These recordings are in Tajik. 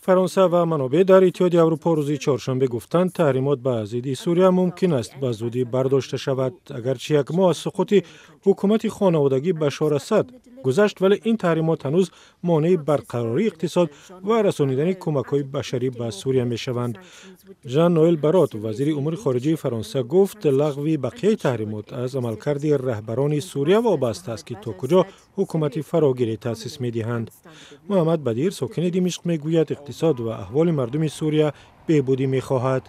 Фаронса ва манобеъ дар Иттиҳоди Аврупо рӯзи чоршанбе гуфтанд, таҳримот ба зидди Сурия мумкин аст ба зудӣ бардошта шавад. Агарчи як моҳ аз суқути ҳукумати хонаводагӣ Башор Асад гузашт, вале ин таҳримот ҳанӯз монеи барқарории иқтисод ва расонидани кӯмакҳои башарӣ ба Сурия мешаванд. Жан Ноэл Барот, вазири умури хориҷии Фаронса, гуфт, лағви бақияи таҳримот аз амалкарди раҳбарони Сурия вобаста аст, ки то куҷо ҳукумати фарогире таъсис медиҳанд. Муҳаммад Бадир, сокини Димишқ, мегӯяд, иқтисод ва аҳволи мардуми Сурия беҳбудӣ мехоҳад.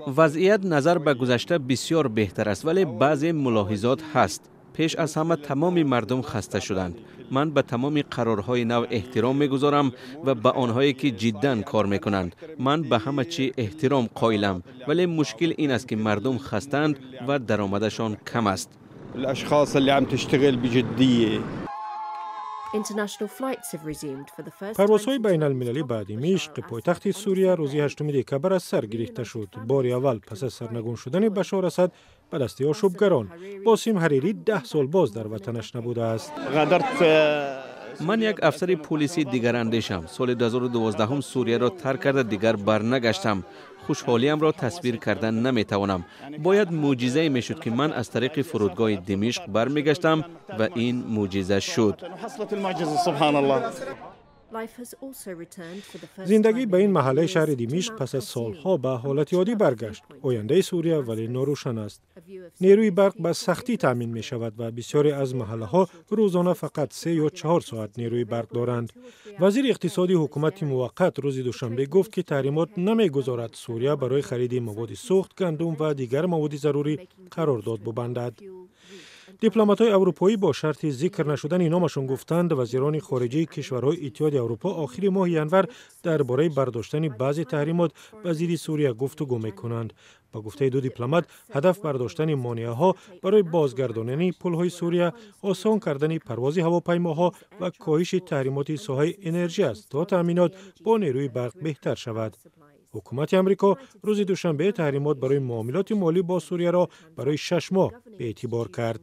Вазъият назар ба гузашта бисёр беҳтар аст, вале баъзе мулоҳизот ҳаст. Пеш аз ҳама, тамоми мардум хаста шуданд. Ман ба тамоми қарорҳои нав эҳтиром мегузорам ва ба онҳое, ки ҷиддан кор мекунанд. Ман ба ҳама чӣ эҳтиром қоилам, вале мушкил ин аст, ки мардум хастаанд ва даромадашон кам аст. Парвозҳои байналмилалӣ ба Димишқ, пойтахти Сурия, рӯзи 8 декабр аз сар гирифта шуд. Бори аввал пас аз сарнагун шудани Башор Асад ба дасти ошӯбгарон. Босим Ҳарирӣ 10 сол боз дар ватанаш набудааст. Ман як афсари пулиси дигарандешам. Соли 2012 Сурияро тарк карда, дигар барнагаштам. Хушҳолиамро тасвир кардан наметавонам. Бояд мӯъҷизае мешуд, ки ман аз тариқи фурудгоҳи Димишқ бармегаштам, ва ин мӯъҷиза шуд. Зиндагӣ ба ин маҳаллаи шаҳри Димишқ пас аз солҳо ба ҳолати оддӣ баргашт. Ояндаи Сурия вале норӯшан аст. Нерӯи барқ ба сахтӣ таъмин мешавад ва бисёре аз маҳаллаҳо рӯзона фақат 3 ё 4 соат нерӯи барқ доранд. Вазири иқтисоди ҳукумати муваққат рӯзи душанбе гуфт, ки таҳримот намегузорад Сурия барои хариди маводи сӯхт, гандум ва дигар маводи зарурӣ қарордод бубандад. Дипломатҳои аврупоӣ бо шарти зикр нашудани номашон гуфтанд, вазирони хориҷии кишварҳои Иттиҳоди Аврупо охири моҳи январ дар бораи бардоштани баъзе таҳримот ба зидди Сурия гуфтугӯ мекунанд. Ба гуфтаи ду дипломат, ҳадаф бардоштани монеаҳо барои бозгардонани пулҳои Сурия, осон кардани парвози ҳавопаймоҳо ва коҳиши таҳримоти соҳаи энержӣ аст, то таъминот бо нерӯи барқ беҳтар шавад. Ҳукумати Амрико рӯзи душанбе таҳримот барои муомилоти молӣ бо Сурияро барои 6 моҳ беэътибор кард.